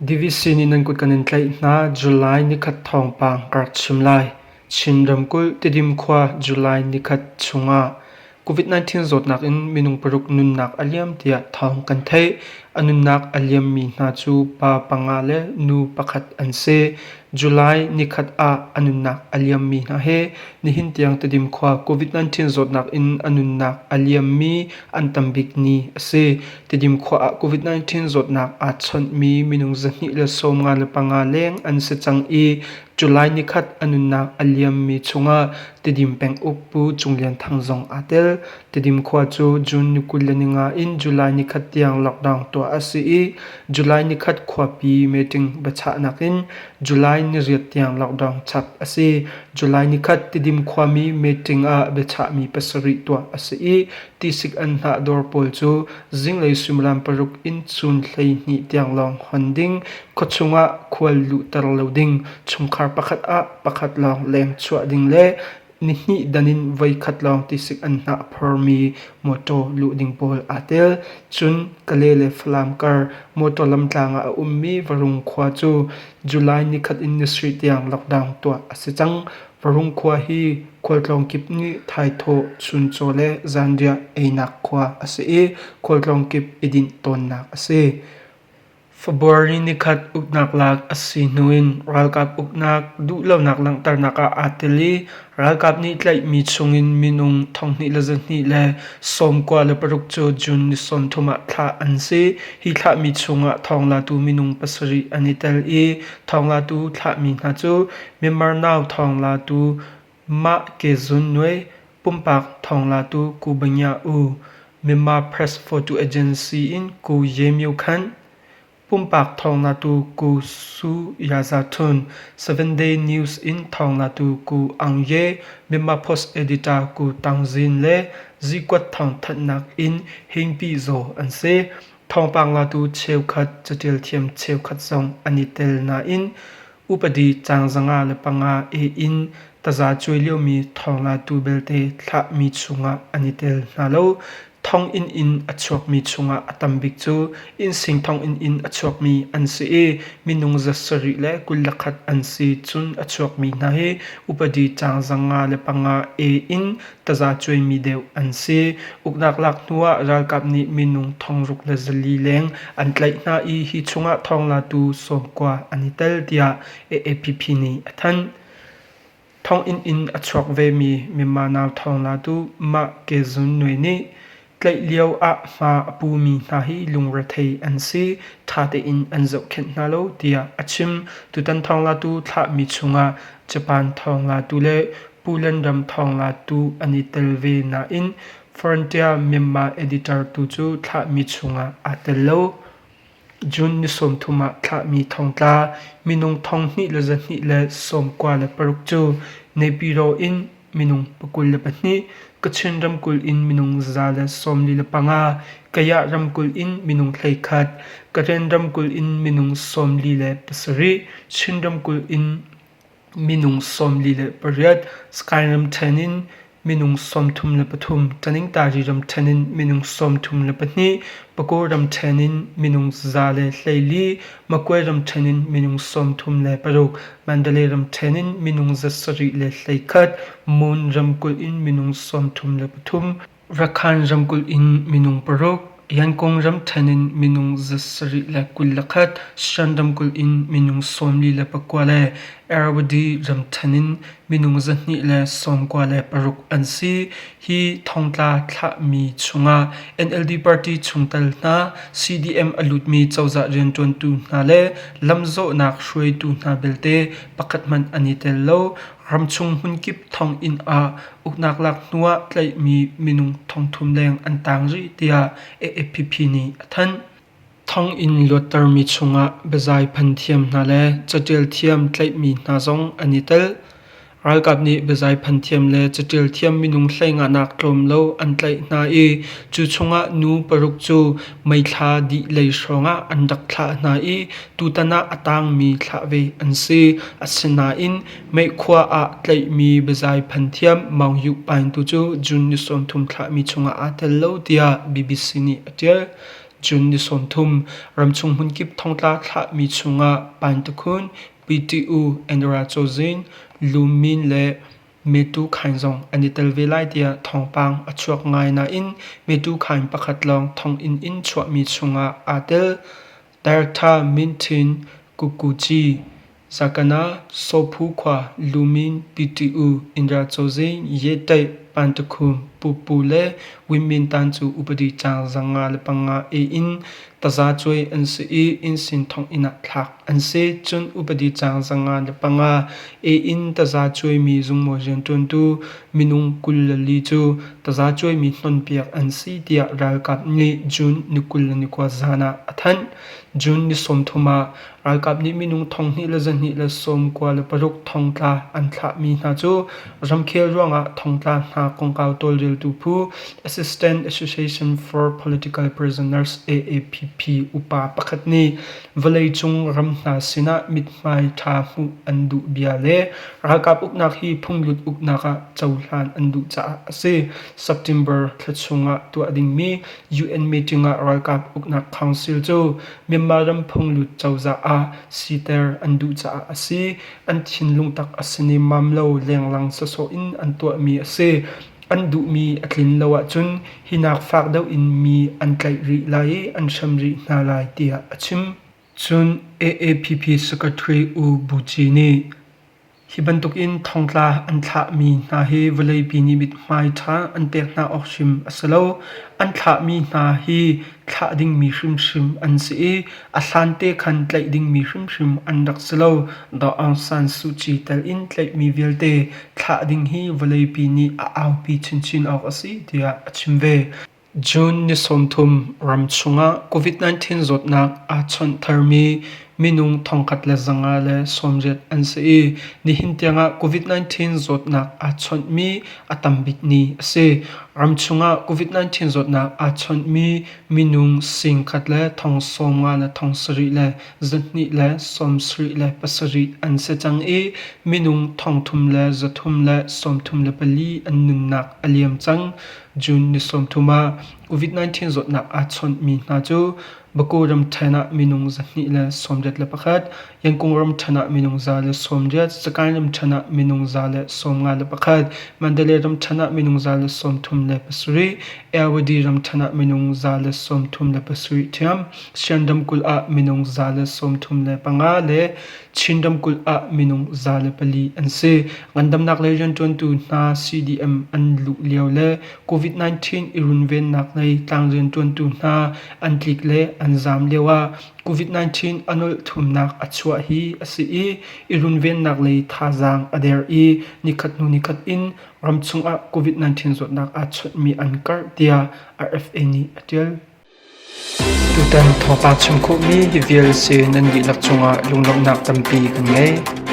DVC nih nan kut kan in tlaih hna. July nikhat thawngpang ka rak chim lai. Chin ramkulh Tidim khua July nikhat chungah COVID-19 zawtnak in minung paruk nunnak a liam tiah thawng kan theih. A nunnak a liammi hna cu pa panga le nu pakhat an si. July nikhat ah a nunnak a liammi hna he nihin tiang Tidim khua COVID-19 zawtnak in a nunnak a liammi an tam bik ni a si. Tidim khua ah COVID-19 zawtnak aa chawnhmi minung 295 leng an si cang i July nikhat a nunnak a liammi chungah Tidim penguk Pu Cung Lian Thang zong aa tel. Tidim khua cu June ni 25 in July nikhat tiang lockdown tuah a si i July nikhat khuapi meeting biachahnak in July niriat tiang lockdown chap a si. July nikhat Tidim khuami meeting ah biachahmi pasarih tuah a si i tisik anhnah dawr pawl cu zinglei suimilam paruk in chun 12 tiang lawng hon ding, khuachung ah khual luhter lo ding, chungkhar pakhat ah pakhat lawng leng chuah ding le nihnih dan in voikhat lawng tisik anhnah phormi mawṭaw luh ding pawl aa tel. Cun Kale le Falam kar mawṭaw lamtlang ah a ummi Varung khua cu July nikhat in nisarih tiang lockdown tuah a si cang. Varung khua hi khualtlawng kip nih thaithawh, chuncaw le zanriah einak khua a si i khualtlawng kip i dinh tawnnak a si. February nikhat uknak lak a si hnu in ralkap uknak duhlonak langhternak ah aa tel i ralkap nih tlaihmi chungin minung 2,296 cu June ni 30 ah thlah an si. Hi thlahmi chungah thawnglatu minung pasarih an i tel i thawnglatu thlahmi hna cu Myanmar Now thawnglatu Mah Kezun Nwe, pumpak thawnglatu Ku Banya U, Myanmar Press Photo Agency in Ku Ye Myo Khant, pumpak thawnglatu Ku Su Yaza Htun, Seven Day News in thawnglatu Ku Aung Ye, Myanmar Post editor Ku Taung Zin le Zikuat thawngthanhnak in Hein Pi Zaw an si. Thawngpang latu cheukhat caṭial thiam cheukhat zong an i tel nain upadi caang 505 A in taza cuai liomi thawnglatu belte thlahmi chungah an i tel hna lo. Thonginn in a chuakmi chungah a tam bik cu innsing thonginn in a chuakmi an si i minung 721 an si. Cun a chuakmi hna hi upadi caang 505 A in taza cuaimi deuh an si. Uknak lak hnuah ralkap nih minung 6400 leng an tlaih hna i hi chungah thawnglatu 90 an i tel tiah AAPP nih a thanh. Thonginn in a chuak vemi Myanmar Now thawnglatu Mah Kezun Nwe nih tlaih lio ah hma a pumi hna hi lungrethei an si, ṭha tein an zohkhenh hna lo tiah a chim. Tutan thawnglatu thlahmi chungah Japan thawnglatu le Poland ram thawnglatu an i tel ve nain Frontier Myanmar editor tu cu thlahmi chungah aa tel lo. June ni 30 ah thlahmi thongtla minung 2,296 cu Naypyidaw in minung 22, Kachin ramkulh in minung 145, Kayah ramkulh in minung 11, Karen ramkulh in minung 47, Chin ramkulh in minung 48, Sky ramṭhen in minung 33, Taningtari ramṭhen in minung 32, Pago ramṭhen in minung 114, Magway ramṭhen in minung 36, Mandalay ramṭhen in minung 711, Mon ramkulh in minung 33, Rakhine ramkulh in minung paruk, Yangon ramṭhen in minung 721, Shan ramkulh in minung 49 le Irrawaddy ramṭhen in minung 296 an si. Hi thongtla thlahmi chungah NLD party chungtel hna, CDM a lutmi cozah rianṭuantu hna le lamzawhnak hruaitu hna belte pakhat hmanh an i tel lo. Ramchung hmunkip thonginn ah uknak lak hnuah tlaihmi minung thongthum leng an tang rih tiah AAPP nih a thanh. Thonginn luattermi chungah biazai phan thiam hna le caṭial thiam tlaihmi hna zong an i tel. Ralkap nih biazai phan thiam le caṭial thiam minung hleinganak tlawm lo an tlaih hna i cu chungah nu paruk cu meithla dih lei hrawngah an rak thlah hna i tutan ah a tangmi thlah ve an si. Asinain Meihkhua ah tlaihmi biazai phan thiam Maung Yu Paing tu cu June ni 30 thlahmi chungah aa tel lo tiah BBC nih a ṭial. June ni 30 ramchung hmunkip thongtla thlahmi chungah Paintakhun, PTU, Andra Cozin, Lumin le Metu Khain zong an i tel ve lai tiah thawngpang a chuak ngai nain Metu Khain pakhat lawng thonginn in chuahmi chungah aa tel. Director Min Htin Kukuci Zakana, Sophu khua, Lumin, PTU, Indra Cozing, Yetaih, Pantakhum, Pupu le Winmin Tan cu upadi caang 505 A in tazacuai an si i innsin thonginn ah thlak an si. Cun upadi caang 505 A in tazacuaimi zungmawi rianṭuantu minung 24 cu tazacuaimi hnonpiak an si tiah ralkap nih June ni 29 zan ah a thanh. June ni 30 ah Ralkap nih minung 2296 thongtla an thlahmi hna cu ramkhel ruangah thongtla hna kongkau tawlreltu phu Assistant Association for Political Prisoners AAPP upa pakhat nih vawleicung ram hna sinah mithmai ṭha hmuh an duh bia le ralkap uknak hi phunglut uknak ah cohlan an duh caah a si. September thla chungah tuah dingmi UN meeting ah ralkap uknak council cu Myanmar ram phunglut cozah ah siter an duh caah a si. An thinlung tak a si nemmam lo lenglang sawsawh in an tuahmi a si. An duhmi a tlin lo ahcun hinak fak deuh in mi an tlaih rih lai i an hrem rih hna lai tiah a chim. Cun AAPP Secretary U Bu Ci nih Hi bantukin thongtla an thlahmi hna hi vawleipi nih mithmai ṭha an pek hna awk hrim a si lo. An thlahmi hna hi thlah dingmi hrimhrim an si i a hlante khan tlaih dingmi hrimhrim an rak si lo. Daw Aung San Suu Kyi tel in tlaihmi vialte thlah ding hi vawleipi nih a aupi chinchin awk a si tiah a chim ve. June ni 30 ram chungah COVID-19 zawtnak aa chawnh tharmi minung 1,580 an si i nihin tiangah COVID-19 zawtnak aa chawnhmi a tam bik ni a si. Ram chungah COVID-19 zawtnak aa chawnhmi minung 1,707,277 an si cang i minung 3,334 an nunnak a liam cang. June ni 30 ah COVID-19 zawtnak aa chawnhmi hna cu Baku ramṭhen ah minung 281, Yangon ramṭhen ah minung 180, Sagaing ramṭhen ah minung 151, Mandalay ramṭhen ah minung 137, Irrawaddy ramṭhen ah minung 137 ṭhiam, Shan ramkulh ah minung 135 le Chin ramkulh ah minung 4 an si. Ngandamnak lei rianṭuantu hna CDM an luh lio le COVID-19 i runvennak lei tlangrian ṭuantu hna an tlik le an zaam lio ah COVID-19 a nolh thumnak a chuah hi a si i i runvennak lei thazaang a der i nikhat hnu nikhat in ramchung ah COVID-19 zawtnak aa chawnhmi an karh tiah RFA nih a ṭial. Tutan thawngpang chim khawhmi hi vial si nan dihlak cungah lunglawmhnak tampi kan ngei.